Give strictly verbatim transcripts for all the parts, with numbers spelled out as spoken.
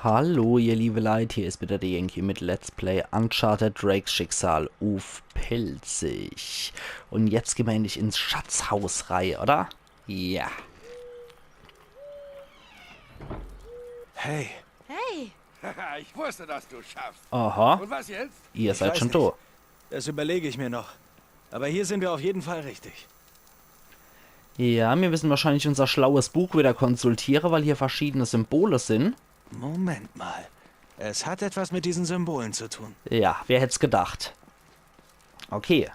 Hallo, ihr liebe Leit, hier is wieder der Yankee mit Let's Play Uncharted Drakes Schicksal uff Pälzisch. Un jetzt gehn mer endlich ins Schatzhaus rei, oder? Ja. Hey, Hey, Ich wusste, dass du schaffst. Aha, Und was jetzt? ihr Ich seid weiß schon nicht. do. Das überlege ich mir noch. Aber hier sind wir auf jeden Fall richtig. Ja, mir müssen wahrscheinlich unser schlaues Buch wieder konsultiere, weil hier verschiedene Symbole sin. Moment mal. Es hat etwas mit diesen Symbolen zu tun. Ja, wer hätt's gedacht? Okay.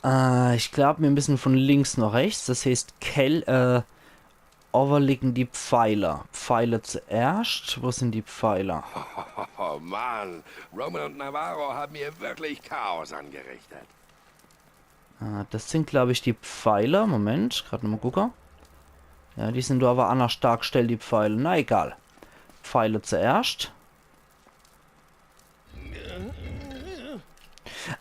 Äh, ich glaub, mir müssen von links nach rechts. Das heißt, Kel-, äh, overliegen die Pfeile. Pfeile zuerscht. Wo sin die Pfeile? Oh Mann, Roman und Navarro haben hier wirklich Chaos angerichtet. Äh, das sin, glaub ich, die Pfeile. Moment, grad nochmal gucke. Ja, die sin do aber annerscht dargestellt, die Pfeile. Na egal. Pfeile zuerscht.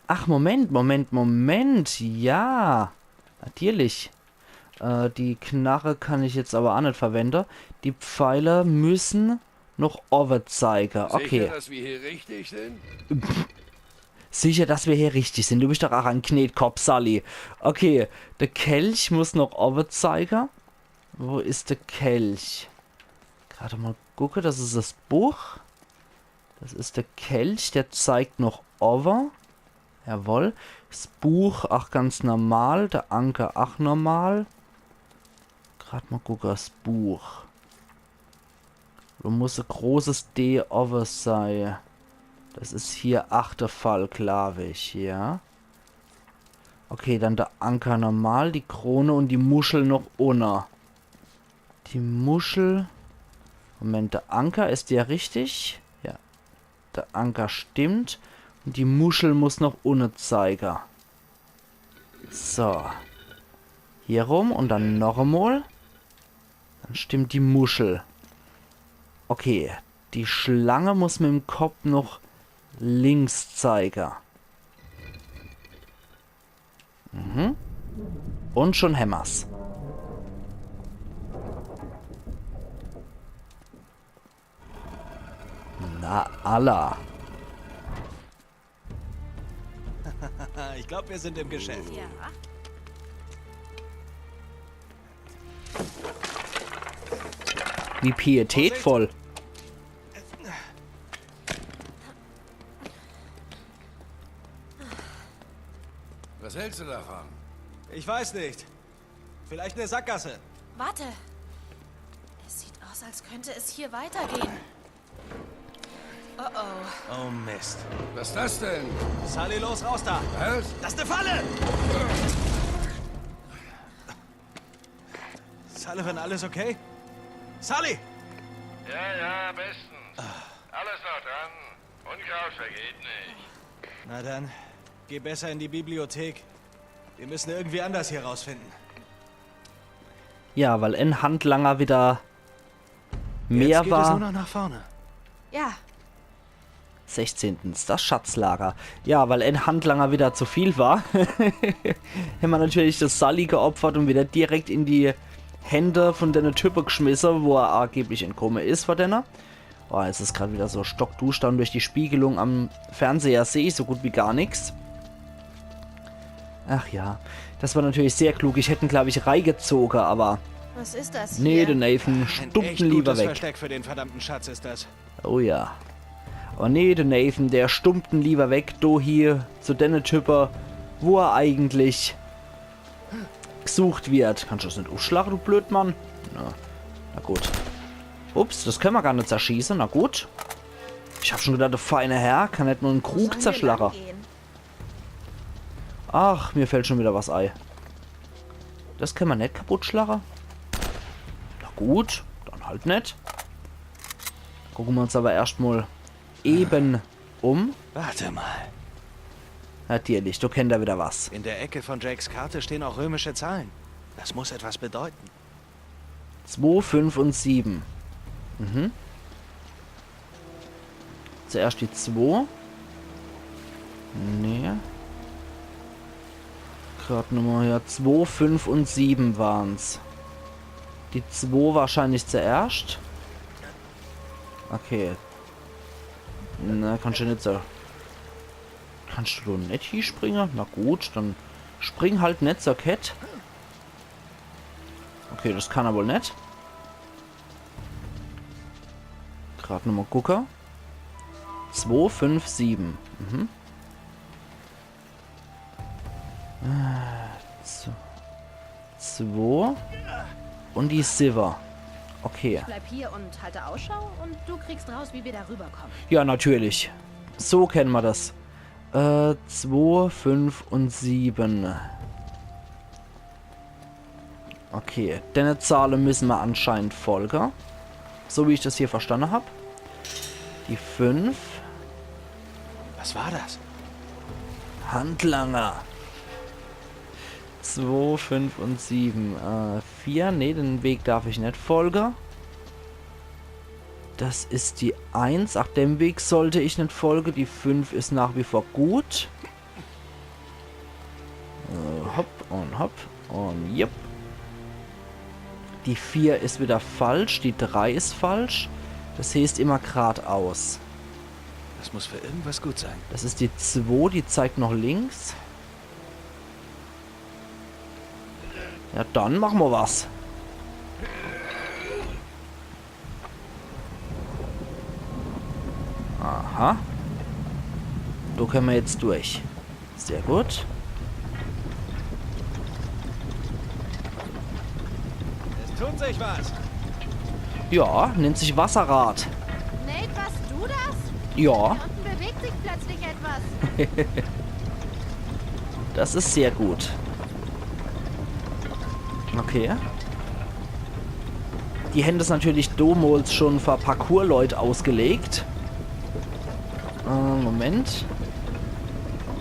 Ach, Moment, Moment, Moment. Ja, natürlich. Äh, die Knarre kann ich jetzt aber aa net verwende. Die Pfeile müssen noch owwe zeige. Okay. Sicher, dass wir hier richtig sind? Sicher, dass wir hier richtig sin. Du bist doch aa en Knetkopp, Sully. Okay, der Kelch muss noch owwe zeige. Wo is der Kelch? Grad mal gucke, das is das Buch. Das is der Kelch, der zeigt noch owwe. Jawohl. Das Buch, ach, ganz normal. Der Anker, ach, normal. Grad mal gucke, das Buch. Do muss e großes D owwe sei. Das is hier achte Fall, glaub ich, ja. Okay, dann der Anker normal, die Krone un die Muschel noch unne. Die Muschel. Moment, der Anker, is der richtig? Ja. Der Anker stimmt. Un die Muschel muss noch unne zeige. So. Hier rum un dann noch emol. Dann stimmt die Muschel. Okay, die Schlange muss mit em Kopp noch links zeige. Mhm. Un schon hämmer's. Na, alla. Ich glaube, wir sind im Geschäft. Ja. Wie pietätvoll. Was hältst du davon? Ich weiß nicht. Vielleicht eine Sackgasse. Warte. Es sieht aus, als könnte es hier weitergehen. Oh oh. Oh Mist. Was ist das denn? Sully, los, raus da. Was? Das ist eine Falle! Sullivan, alles okay? Sully! Ja, ja, bestens. Alles noch dran. Unkraut vergeht nicht. Na dann, geh besser in die Bibliothek. Wir müssen irgendwie anders hier rausfinden. Ja, weil en Handlanger wieder mehr Jetzt geht es nur war. Noch nach vorne. Ja, Sechzehntens, das Schatzlager. Ja, weil en Handlanger wieder zu viel war, hämmer natürlich das Sully geopfert un wieder direkt in die Hände von denne Type geschmisse, wo er angeblich entkomme is vor denne. Oh, es is grad wieder so stockduschter un durch die Spiegelung am Fernseher seh ich so gut wie gar nix. Ach ja, das war natürlich sehr klug. Ich hätt en, glaub ich, reigezoge, aber was ist das nee, hier? der Nathan Ein stummt echt en lieber gutes weg. Versteck für den verdammten Schatz ist das. Oh ja. Oh nee, der Nathan, der stummt en lieber weg, do hier, zu denne Type, wo er eigentlich gesucht wird. Kannst du das net uffschlage, du Blödmann? Na, na gut. Ups, das könne mer gar net zerschieße, na gut. Ich hab schon gedacht, der feine Herr kann net nur en Wo Krug sollen wir zerschlage. lang gehen? Ach, mir fällt schon wieder was ei. Das könne mer net kaputtschlage. Na gut, dann halt net. Gucke mer uns aber erscht mal eben um. Warte mal. Natürlich, do kennt er wieder was. In der Ecke von Drakes Karte stehen auch römische Zahlen. Das muss etwas bedeuten. Zwei, fünf un sieben. Mhm. Zuerscht die zwei. Nee. Grad nochmal, ja, zwei, fünf un sieben waren's. Die zwo wahrscheinlich zuerscht. Okay. Na, kannst du net so. Kannst du net hie springe? Na gut, dann spring halt net so kett. Okay, das kann er wohl net. Grad nochmal gucke. Zwo, fünf, sieben. Mhm. Äh, z-, zwo. Und die siwwe. Okay. Ich bleib hier und halte Ausschau und du kriegst raus, wie wir da rüberkommen. Ja, natürlich. So kenne mer das. Äh, zwo, fünf und sieben. Okay, denne Zahle müsse mer anscheinend folge. So wie ich das hier verstanne hab. Die fünf. Was war das? Handlanger. Zwo, fünf und sieben. Äh, vier. Nee, den Weg darf ich net folge. Das is die eins. Ach, dem Weg sollt ich net folge. Die fünf is nach wie vor gut. Äh, hopp und hopp und jupp. Die vier is wieder falsch, die drei is falsch. Das heeßt immer gradaus. Das muss für irgendwas gut sein. Das is die zwo, die zeigt noch links. Ja, dann mache mer was. Aha. Do kenne mer jetzt durch. Sehr gut. Es tut sich was. Ja, nennt sich Wasserrad. Nate, warst du das? Ja. Da unten bewegt sich plötzlich etwas. Das is sehr gut. Okay. Die hän das natürlich domols schon für Parkour-Leut ausgelegt. Äh, Moment.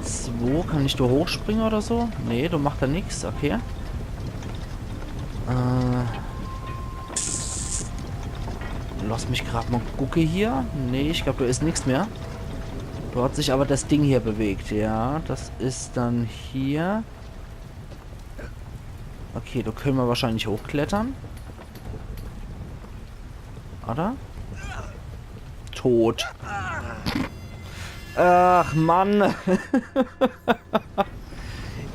Zwo, kann ich do hochspringe oder so? Nee, do macht er nix. Okay. Äh, lass mich grad mal gucke hier. Nee, ich glaub, do is nix mehr. Do hat sich aber das Ding hier bewegt. Ja, das is dann hier. Okay, do kenne mer wahrscheinlich hochklettere. Oder? Tot. Ach, Mann.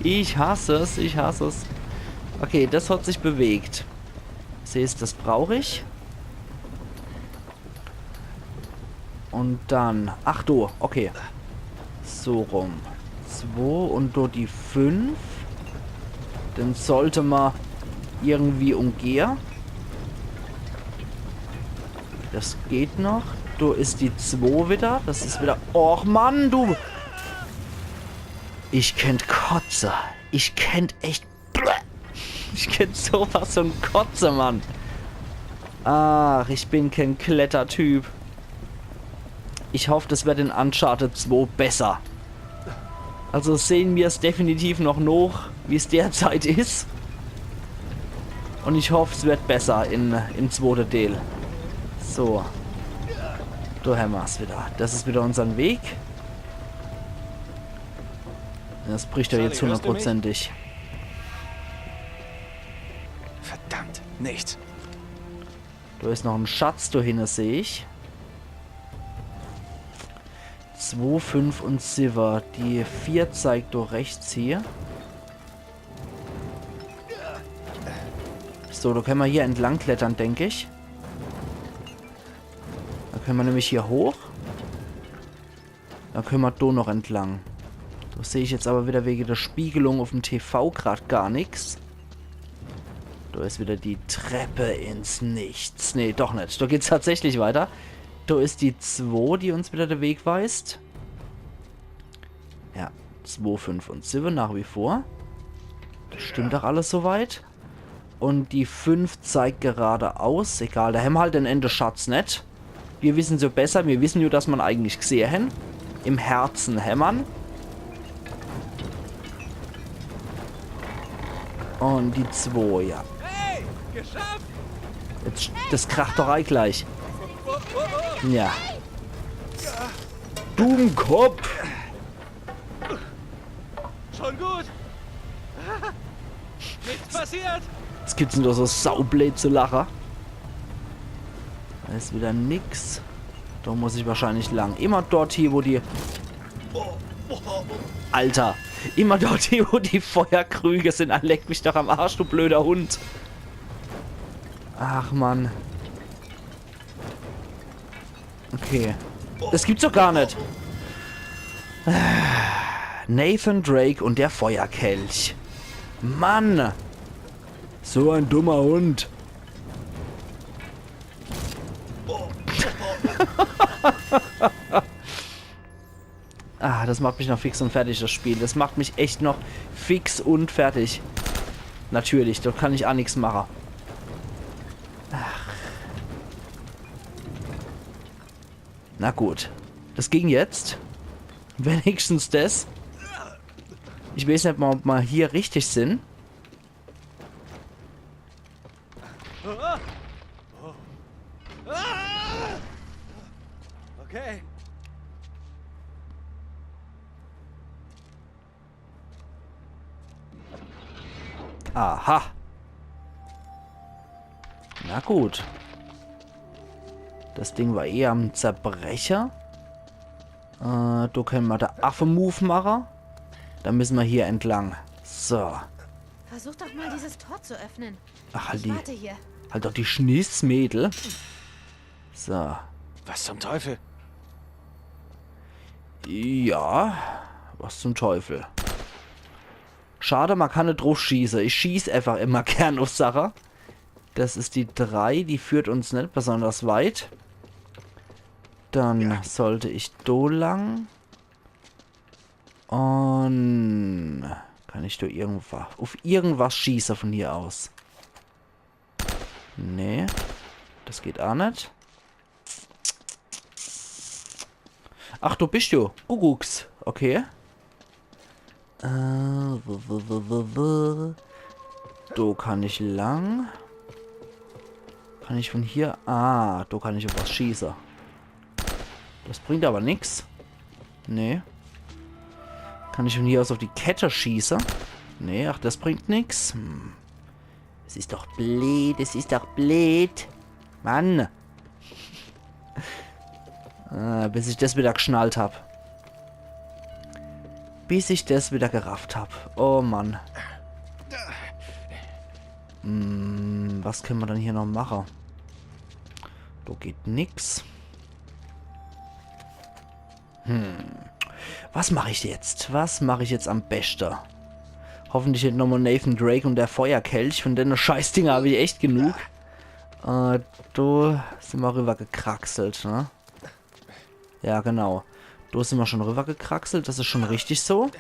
Ich hass es, ich hass es. Okay, das hat sich bewegt. Siehst, das brauch ich. Und dann, ach do, okay. So rum. Zwo und do die fünf. Den sollte mer irgendwie umgehe. Das geht noch. Do is die zwo wieder. Das is wieder. Och Mann, du! Ich kennt kotze. Ich kennt echt Ich kennt sowas von kotze, Mann. Ach, ich bin kein Klettertyp. Ich hoff, das wird in Uncharted zwo besser. Also sehen mir's definitiv noch nooch, wie's derzeit is. Und ich hoff, es wird besser in, im zwote Deel. So. Do hämmer's wieder. Das is wieder unsern Weg. Das bricht er jetzt hundertprozentig. Verdammt, nichts. Do is noch en Schatz do hinne, seh ich. Zwo, fünf und siwwe. Die vier zeigt do rechts hier. So, do kenne mer hier entlang klettere, denk ich. Do kenne mer nämlich hier hoch. Do kenne mer do noch entlang. Do seh ich jetzt aber wieder wege der Spiegelung uffm T V grad gar nix. Do is wieder die Treppe ins Nichts. Nee, doch net. Do geht's tatsächlich weiter. Do is die zwo, die uns wieder de Weg weist. Ja, zwo, fünf und siwwe nach wie vor. Das stimmt doch alles soweit. Und die fünf zeigt geradeaus. Egal, do hämmer halt den eene Schatz net. Mir wissen jo besser, mir wissen jo, dass mer'n eigentlich gsehe hän. Im Herzen hämmer'n. Und die zwo, ja. Hey, geschafft! Jetzt, das kracht doch ei gleich. Ja. Dummkopf! Schon gut. Nichts passiert. Was gibt's denn do so saublöd zu lache? Do is wieder nix. Do muss ich wahrscheinlich lang. Immer dort hie, wo die... Alter. Immer dort hie, wo die Feuerkrüge sin. Ah, leck mich doch am Arsch, du blöder Hund. Ach, Mann. Okay. Das gibt's doch gar net. Nathan Drake und der Feuerkelch. Mann. So ein dummer Hund. Ah, das macht mich noch fix und fertig, das Spiel. Das macht mich echt noch fix und fertig. Natürlich, dort kann ich aa nix mache. Ach. Na gut. Das ging jetzt. Wenigstens das. Ich weeß net mol, ob ma hier richtig sin. Okay. Aha. Na gut. Das Ding war eh am Zerbrecher. Äh, do kenne ma de Affe-Move mache. Dann müsse ma hier entlang. So. Versuch doch mal, dieses Tor zu öffnen. Ach, halt die, warte hier. Halt doch die Schniss, Mädel. So. Was zum Teufel? Ja, was zum Teufel? Schade, ma kann net druff schieße. Ich schieß einfach immer gern uff Sache. Das is die drei, die führt uns net besonders weit. Dann sollte ich do lang. Und kann ich do irgendwas, uff irgendwas schieße von hier aus? Nee. Das geht aa net. Ach, do bist du. Kuckucks. Okay. Äh, w, w, w, w, w. Do kann ich lang. Kann ich von hier? Ah, do kann ich uff was schieße. Das bringt aber nix. Nee. Kann ich von hier aus uff die Kette schieße? Nee, ach, das bringt nix. Hm. Es is doch bleed, es is doch bleed. Mann. Äh, bis ich das wieder gschnallt hab. Bis ich das wieder gerafft hab. Oh Mann. Hm, was kenne ma dann hier noch mache? Do geht nix. Hm. Was mach ich jetzt? Was mach ich jetzt am beschte? Hoffentlich net nochmal Nathan Drake und der Feuerkelch. Von denne Scheißdinger hab ich echt genug. Äh, do sin ma rübergekraxelt, ne? Ja, genau. Do sin ma schon rübergekraxelt. Das is schon richtig so.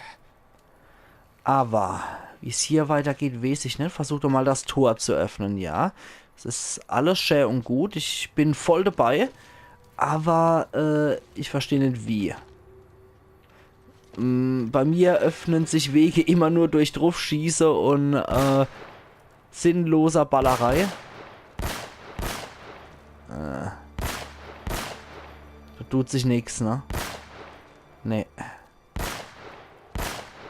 Aber wie's hier weitergeht, weeß ich net. Versuch doch mal, das Tor zu öffnen, ja. Es is alles schä und gut. Ich bin voll dabei. Aber, äh, ich versteh net, wie. Mm, bei mir öffnen sich Wege immer nur durch Druffschieße und, äh, sinnloser Ballerei. Äh, do tut sich nix, ne? Nee.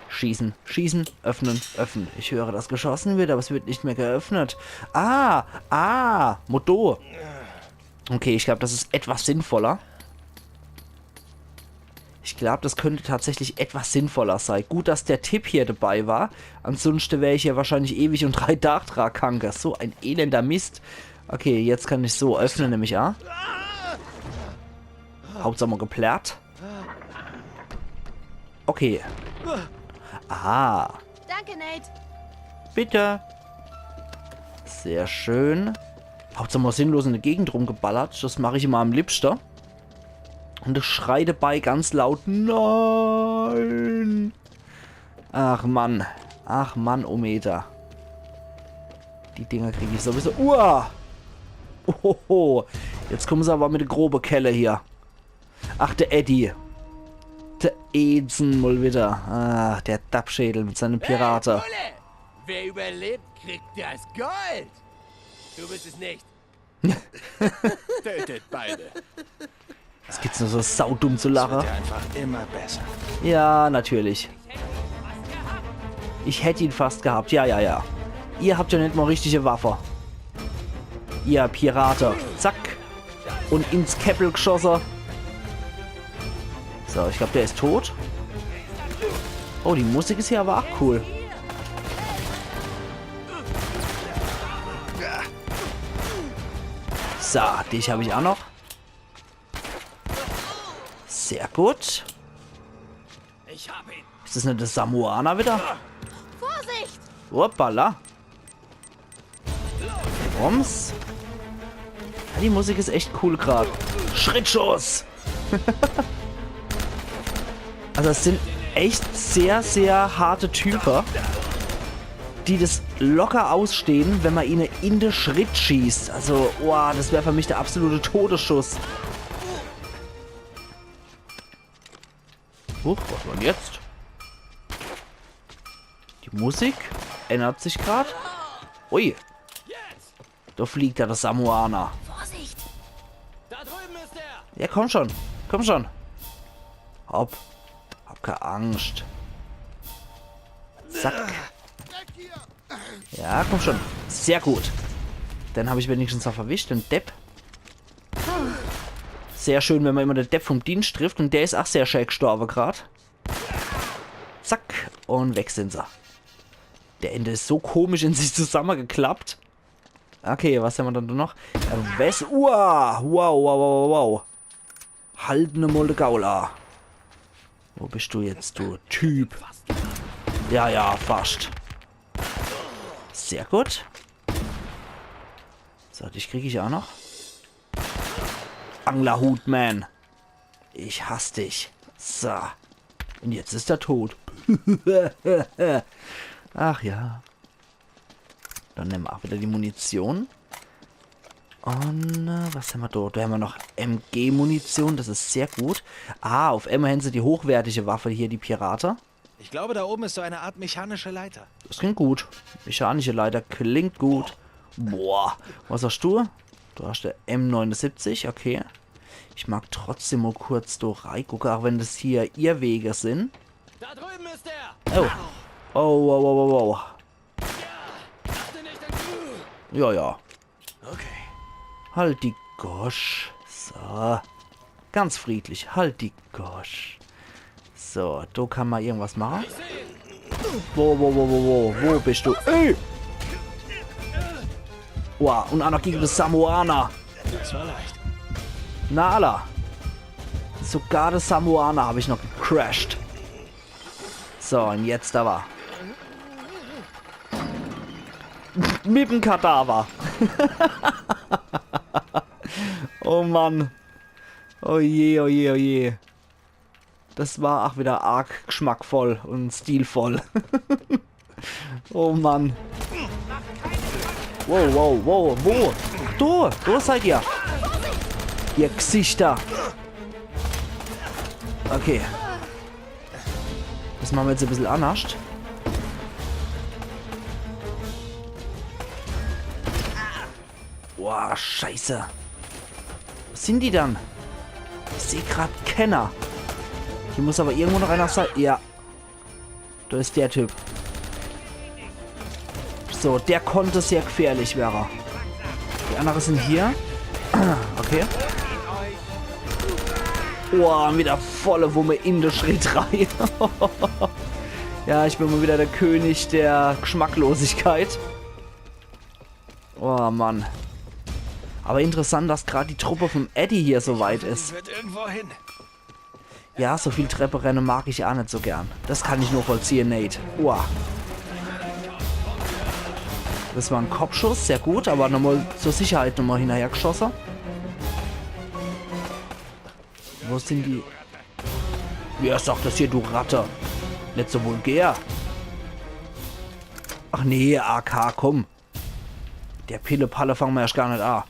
Schießen, schießen, öffnen, öffnen. Ich höre, dass geschossen wird, aber es wird nicht mehr geöffnet. Ah, ah, Motor. Okay, ich glaub, das is etwas sinnvoller. Ich glaub, das könnte tatsächlich etwas sinnvoller sei. Gut, dass der Tipp hier dabei war. Ansunschte wär ich hier wahrscheinlich ewig und drei Dag dra gange. So ein elender Mist. Okay, jetzt kann ich so öffnen, nemm ich a. Hauptsach mal geplärrt. Okay. Aha. Danke, Nate. Bitte. Sehr schön. Hauptsach mal sinnlos in der Gegend rumgeballert. Das mach ich immer am liebschte. Und ich schrei dabei ganz laut: Nein! Ach Mann. Ach Mann, oh Meter. Die Dinger krieg ich sowieso. Uah! Ohoho. Jetzt kommen se aber mit der grobe Kelle hier. Ach, der Eddie. Der Edson mal wieder. Ah, der Dappschädel mit seine Pirate. Hey, Bulle! Wer überlebt, kriegt das Gold. Du bist es nicht. Tötet beide. Was gibt's nur so saudumm zu lache? Wird ja einfach immer besser. Ja, natürlich. Ich hätt ihn fast gehabt. Ja, ja, ja. Ihr habt ja net mol richtige Waffe. Ihr Pirate. Zack. Un ins Käppel gschosse. So, ich glaab, der is tot. Oh, die Musik is hier awwer ach cool. So, dich hab ich ach noch. Sehr gut. Ich hab ihn. Is des net de Samoaner widder? Vorsicht! Hoppala. Rums. Ja, die Musik is echt cool grad. Schrittschuss! Also es sin echt sehr, sehr harte Type, die des locker ausstehn, wenn ma ihne in de Schritt schießt. Also, boah, des wär für mich de absolute Todesschuss. Huch, was war denn jetzt? Die Musik ännert sich grad. Ui. Do fliegt jo de Samoaner. Vorsicht! Da drüben ist er! Ja, komm schon. Komm schon. Hopp. Hab kei Angscht. Zack. Ja, komm schon. Sehr gut. Den hab ich wenigstens noch erwischt, den Depp. Sehr schön, wenn ma immer de Depp vom Dienst trifft. Un der is ach sehr schää gstorbe grad. Zack. Un weg sin se. Der Ende is so komisch in sich zusammegeklappt. Okay, was hämmer dann do noch? Äh, was? Uah, wow, wow, wow, wow, wow. Halt ne mol de Gaul a. Wo bist du jetzt, du Typ? Ja, ja, fascht. Sehr gut. So, dich krieg ich ach noch. Anglerhut-Man. Ich hass dich. So. Un jetzt is er tot. Ach ja. Dann nemme ma ach widder die Munition. Un, äh, was hämmer do? Do hämmer noch M G-Munition, des is sehr gut. Ah, uff emol hän se die hochwertige Waffe hier, die Pirate. Ich glaube, da oben ist so eine Art mechanische Leiter. Des klingt gut. Mechanische Leiter klingt gut. Boah, was hascht du? Du hascht de M neunundsiebzig, okay. Ich mag trotzdem mol kurz do reigucke, ach wenn des hier Irrwege sin. Da drüben ist er! Oh. Oh, wow, wow, wow, wow. Ja, ja. Okay. Halt die Gosch. So. Ganz friedlich. Halt die Gosch. So, do kann ma irgendwas mache. Wo, wo, wo, wo, wo? Wo bist du? Ey! Wow, un ach noch gege de Samoaner. Das war leicht. Na alla. Sogar de Samoaner hab ich noch gecrasht. So, un jetzt awwer. Mit em Kadaver. Oh Mann. Oh je, oh je, oh je. Des war ach widder arg gschmackvoll un stilvoll. Oh Mann. Wow, wow, wow, wo? Do, do seid ihr. Ihr Gsichter. Okay. Des mache ma jetzt e bissel annerscht. Boah, Scheiße. Wo sin die dann? Ich seh grad kenner. Hier muss awwer irgendwo noch ener sei. Ja. Do is der Typ. So, der konnt sehr gfährlich werre. Die annere sin hier. Okay. Boah, widder volle Wumme in de Schritt rei. Ja, ich bin mol widder de König der Gschmacklosigkeit. Oh Mann. Awwer interessant, dass grad die Truppe vom Eddie hier so weit is. Wird irgendwo hin. Ja, so viel Treppe renne mag ich ach net so gern. Des kann ich nochvollziehe, Nate. Uah. Des war en Kopfschuss, sehr gut, awwer nochmol zur Sicherheit nochmol hinnerher gschosse. Wo sin die? Wer sagt des hier, du Ratte? Net so vulgär. Ach nee, A K, komm. Der Pille-Palle fange ma erscht gar net a.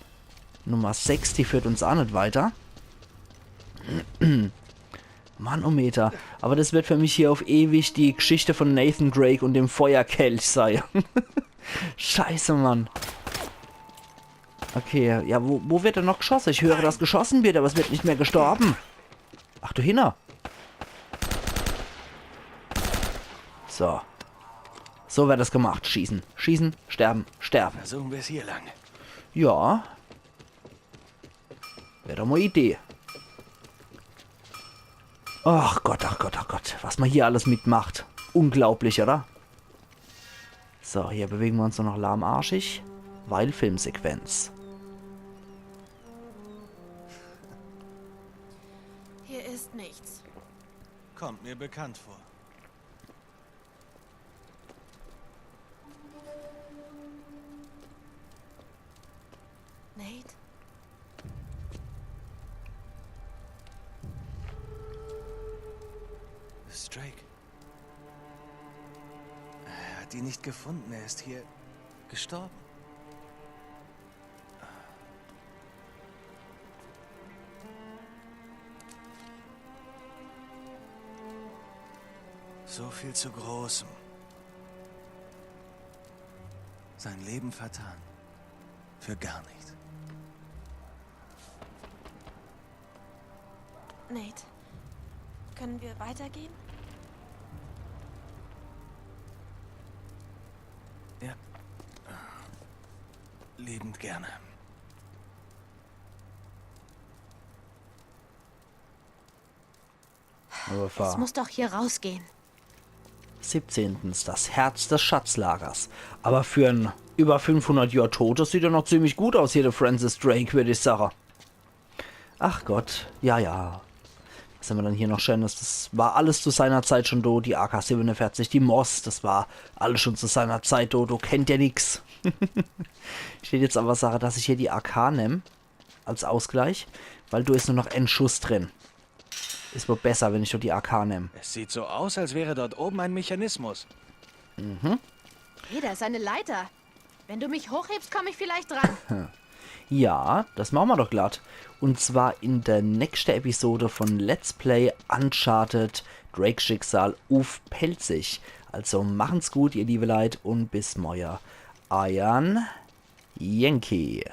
Nummer sechs, die führt uns a net weiter. Manometer. Awwer des wird für mich hier uff ewig die Gschichte von Nathan Drake un dem Feuerkelch sei. Scheiße, Mann. Okay, ja, wo, wo wird dann noch gschosse? Ich höre, dass gschosse wird, awwer es wird net mehr gestorbe. Ach du Hinner. So. So werd das gemacht. Schießen, schießen, sterben, sterben. Versuchen wir es hier lang. Ja. Wär doch mol e Idee. Ach Gott, ach Gott, ach Gott. Was ma hier alles mitmacht. Unglaublich, oder? So, hier bewegen wir uns nur noch lahmarschig. Weil Filmsequenz. Hier ist nichts. Kommt mir bekannt vor. Nate? Ist Drake. Er hat ihn nicht gefunden. Er ist hier gestorben. So viel zu Großem. Sein Leben vertan. Für gar nichts. Nate, können wir weitergehen? Ja. Liebend gerne. Aber Es muss doch hier rausgehen. Siebzehntens, das Herz des Schatzlagers. Aber für en über fünfhundert Johr Tote sieht er noch ziemlich gut aus hier, der Francis Drake, würd ich sage. Ach Gott, ja, ja. Was hämmer dann hier noch Schönes? Das war alles zu seiner Zeit schon do. Die A K siebenundvierzig, die Moss, das war alles schon zu seiner Zeit do. Do kennt er nix. Ich würd jetzt aber sage, dass ich hier die A K nemm als Ausgleich, weil do is nur noch en Schuss drin. Is wohl besser, wenn ich do die A K nemm. Es sieht so aus, als wäre dort oben ein Mechanismus. Hey, da ist eine Leiter. Wenn du mich hochhebst, komme ich vielleicht dran. Ja, das mache mer doch glatt. Und zwar in der nächste Episode von Let's Play Uncharted Drake Schicksal uff Pälzisch. Also machen's gut, ihr liebe Leit, und bis morje. Eiern Yankee.